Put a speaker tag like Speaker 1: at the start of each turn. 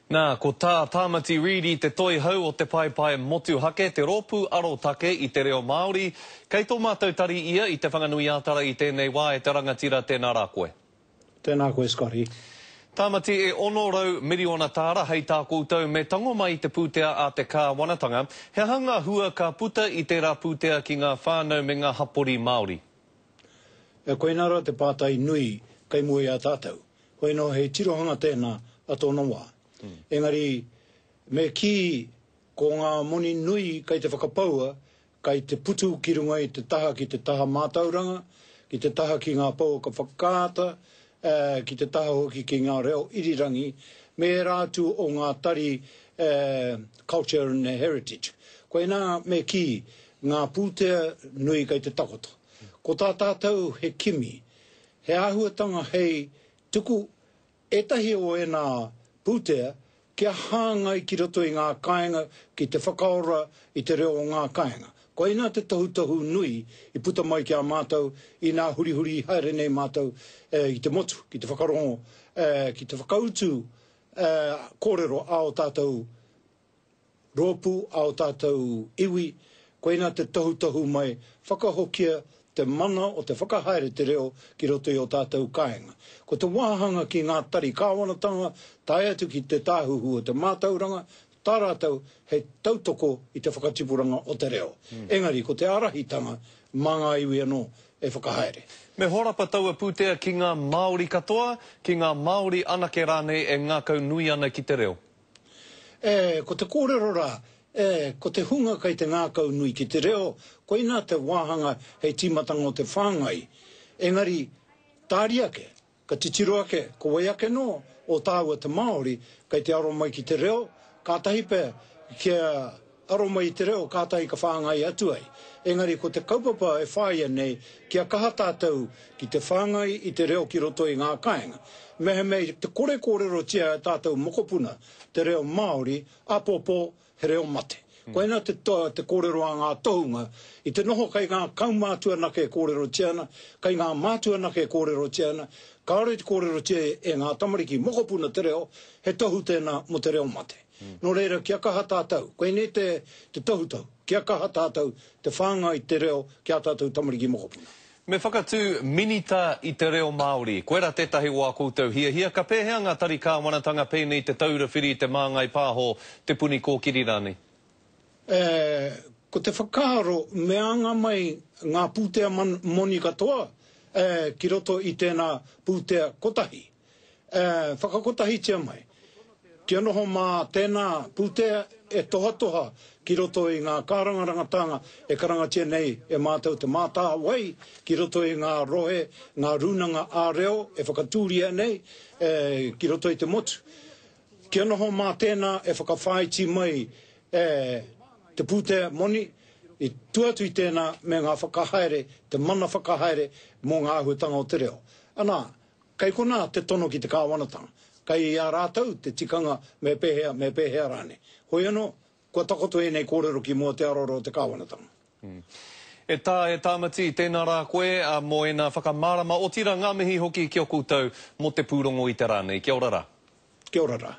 Speaker 1: Nā, ko tā Tāmati Reedy te toihau o Te Paepae Motuhake, te rōpū arotake i te reo Māori. Kei tō mātou tari ia i Te Whanganui-ā-Tara i tēnei wā, e te rangatira, tēnā rā koe.
Speaker 2: Tēnā koe Scotty.
Speaker 1: Tāmati, e 600 miriona tāra hei tā koutou me tango mai i te pūtea a te kāwanatanga. He aha ngā hua ka puta i tērā pūtea ki ngā whānau me ngā hapori Māori?
Speaker 2: E koinā rā te pātai nui kei mua i a tātou. Hoi anō he tirohanga tēnā a tōna wā. Engari me kī ko ngā moni nui kei te whakapaua, kei te putu ki runga i te taha ki te taha mātauranga, ki te taha ki ngā pouaka whakaata, ki te taha hoki ki ngā reo irirangi, me ērā atu o ngā tari Culture and Heritage. Koinā me kī, ngā pūtea nui kei te takoto. Ko tā tātou he kimi, he āhuatanga hei tuku ētahi o ēnā pūtea kia hāngai ki roto i ngā kāinga ki te whakaora i te reo o ngā kāinga. Koinā te tohutohu nui i puta mai ki a mātou inā hurihuri haere nei mātou i te motu ki te whakarongo, ki te whakautu kōrero a ō tātou rōpū a ō tātou iwi, koinā te tohutohu mai, whakahokia te mana o te whakahaere te reo ki roto i ō tātou kāinga. Ko te wāhanga ki ngā tari kāwanatanga, tae atu ki te Tāhuhu o te Mātauranga, tā rātou hei tautoko i te whakatipuranga o te reo. Engari ko te ārahitanga mā ngā iwi anō e whakahaere.
Speaker 1: Me horapa taua pūtea ki ngā Māori katoa, ki ngā Māori anake rānei e ngākau nui ana ki te reo?
Speaker 2: E, ko te kōrero rā, e, ko te hunga kei te ngākau nui ki te reo, koinā te wāhanga hei tīmatanga o te whāngai. Engari, tāria ake, ka titiro ake, ko wai ake nō o tāua te Māori kei te aro mai ki te reo, kātahi pea kia aro mai i te reo kātahi ka whāngai atu ai. Engari ko te kaupapa e whāia nei kia kaha tātou ki te whāngai i te reo ki roto i ngā kāinga. Mehemea i te kore kōrerotia e tātou mokopuna te reo Māori, āpōpō he reo mate. Koinā te te kōrero a ngā tohunga, i te noho kei ngā kaumātua anake e kōrerotia ana, kei ngā mātua anake e kōrerotia ana, kāore i te kōrerotia e ngā tamariki mokopuna te reo, he tohu tēnā mō te reo mate. Nō reira, kia kaha tātou, koinei te, te tohutohu, kia kaha tātou te whāngai te reo ki ā tātou tamariki mokopuna.
Speaker 1: Me whakatū Minita i te reo Māori. Koirā tētahi o ā koutou hiahia. Ka pēhea ngā tari kāwanatanga pēnei i Te Taura Whiri, Te Māngai Pāho, Te Puni Kōkiri rānei?
Speaker 2: E, ko te whakaaro me anga mai ngā pūtea moni katoa, e, ki roto i tēnā pūtea kotahi. E whakakotahitia mai, kia noho mā tēnā pūtea e tohatoha ki roto i ngā kārangarangatanga e karangatia nei e mātou Te Mātāwai ki roto i ngā rohe, ngā rūnanga ā-reo e whakatūria nei ki roto i te motu. Kia noho mā tēnā e whakawhāiti mai te pūtea moni, i tua atu i tēnā me ngā whakahaere, te mana whakahaere mō ngā āhuatanga o te reo. Anā, Kei konā te tono ki te kāwanatanga, kei a rātou te tikanga me pēhea, me pēhea rānei. Hoi anō, kua takoto ēnei kōrero ki mua te aroaro o te kāwanatanga.
Speaker 1: E Tā, e Tāmati, tēnā rā koe mō ēnā whakamārama, otirā ngā mihi hoki ki a koutou mō te pūrongo i te rā nei. Kia ora rā.
Speaker 2: Kia ora rā.